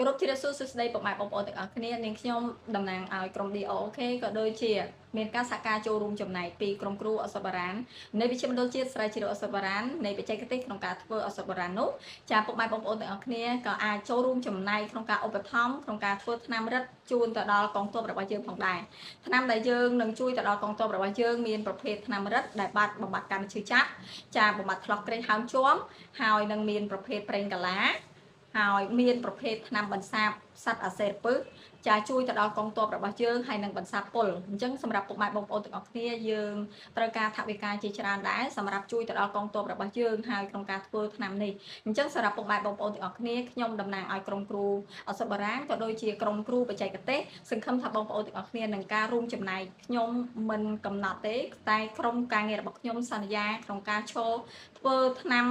គ្រប់ជ្រាបសួរសួស្តីពុកម៉ែបងប្អូនទាំងអស់គ្នានាងខ្ញុំតំណាងឲ្យក្រុម DOK ក៏ដូចជាមានការសហការចូលរួមចំណែកពីក្រុមគ្រូអសបរាននៃវិជ្ជាមណ្ឌលជាតិស្រាវជ្រាវអសបរាននៃបច្ចេកទេសក្នុងការធ្វើអសបរាននោះចាពុកម៉ែបងប្អូនទាំងអស់គ្នាក៏អាចចូលរួមចំណែកក្នុងការឧបត្ថម្ភក្នុងការធ្វើថ្នាំរឹតជូនទៅដល់កងទ័ពរបស់យើងផងដែរថ្នាំដែលយើងនឹងជួយទៅដល់កងទ័ពរបស់យើងមានប្រភេទថ្នាំរឹតដែលបាត់បំបត្តិកម្មឈឺចាប់ចាបំបត្តិថ្លោះក្រេះហើមជាំហើយនឹងមានប្រភេទប្រេងកាឡាហើយមានប្រភេទថ្នាំបន្សាបសត្វអាសេរពឹសចាជួយទៅដល់កងទ័ពរបស់យើងហើយនឹងបន្សាបពុលអញ្ចឹងសម្រាប់ពុកម៉ែបងប្អូនទាំងអស់គ្នាយើងត្រូវការថវិកាជាច្រើនដែរសម្រាប់ជួយទៅដល់កងទ័ពរបស់យើងហើយក្នុងការធ្វើថ្នាំនេះអញ្ចឹងសម្រាប់ពុកម៉ែបងប្អូនទាំងអស់គ្នាខ្ញុំតំណាងឲ្យក្រុមគ្រូអសុបារានក៏ដូចជាក្រុមគ្រូបច្ចេកទេសសង្ឃឹមថាបងប្អូនទាំងអស់គ្នានឹងការរួមចំណែកខ្ញុំមិនកំណត់ទេតែក្រុមការងាររបស់ខ្ញុំសន្យាក្នុងការឈរធ្វើថ្នាំ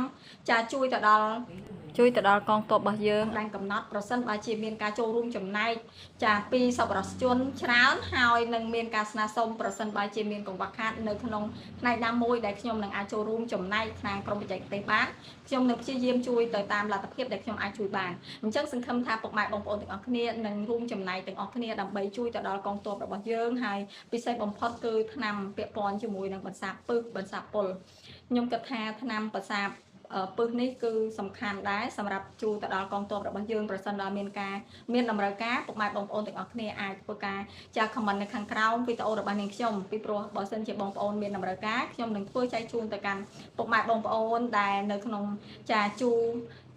ចាជួយទៅដល់កងទ័ពរបស់យើងដែលកំណត់ប្រសិនបើជាមានការចូលរួមចំណែកចាពីសប្បុរសជនច្រើនហើយនឹងមានការស្នើសុំប្រសិនបើជាមានកង្វះខាតនៅក្នុងផ្នែកណាមួយដែលខ្ញុំនឹងអាចចូលរួមចំណែកខាងក្រុមបច្ចេកទេសបានខ្ញុំនឹងព្យាយាមជួយទៅតាមលទ្ធភាពដែលខ្ញុំអាចជួយបានអញ្ចឹងសង្ឃឹមថាពុកម៉ែបងប្អូនទាំងអស់គ្នានឹងរួមចំណែកទាំងអស់គ្នាដើម្បីជួយទៅដល់កងទ័ពរបស់យើងហើយពិសេសបំផុតគឺថ្នាំពាក់ព័ន្ធជាមួយនឹងបន្សាបពឹសបន្សាបពុលខ្ញុំគិតថាថ្នាំបន្សាបពឹសនេះគឺសំខាន់ដែរសម្រាប់ជួយទៅដល់កងទ័ពរបស់យើងប្រសិនបើមានការមានតម្រូវការពុកម៉ែបងប្អូនទាំងអស់គ្នាអាចធ្វើការចា comment នៅខាងក្រោមវីដេអូរបស់នាងខ្ញុំពីព្រោះបើសិនជាបងប្អូនមានតម្រូវការខ្ញុំនឹងធ្វើចែកជូនទៅកាន់ពុកម៉ែបងប្អូនដែលនៅក្នុងចាជូ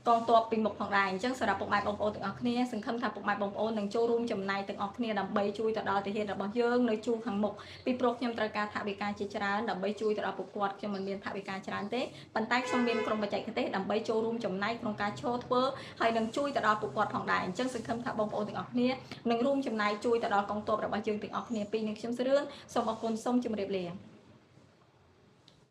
កងទ័ពពីមុខផងដែរអញ្ចឹងសម្រាប់ពុកម៉ែបងប្អូនទាំងអស់គ្នាសង្ឃឹមថាពុកម៉ែបងប្អូននឹងចូលរួមចំណែកទាំងអស់គ្នាដើម្បីជួយទៅដល់ទាហានរបស់យើងនៅជួរខាងមុខពីព្រោះខ្ញុំត្រូវការថវិកាជាច្រើនដើម្បីជួយទៅដល់ពួកគាត់ខ្ញុំមិនមានថវិកាច្រើនទេប៉ុន្តែខ្ញុំមានក្រុមបច្ចេកទេសដើម្បីចូលរួមចំណែកក្នុងការឈរធ្វើហើយនឹងជួយទៅដល់ពួកគាត់ផងដែរអញ្ចឹងសង្ឃឹមថាបងប្អូនទាំងអស់គ្នានឹងរួមចំណែកជួយទៅដល់កងទ័ពរបស់យើងទាំងអស់គ្នាពីនឹងខ្ញុំសឿនសូមអរគុណសូមជម្រាបលា។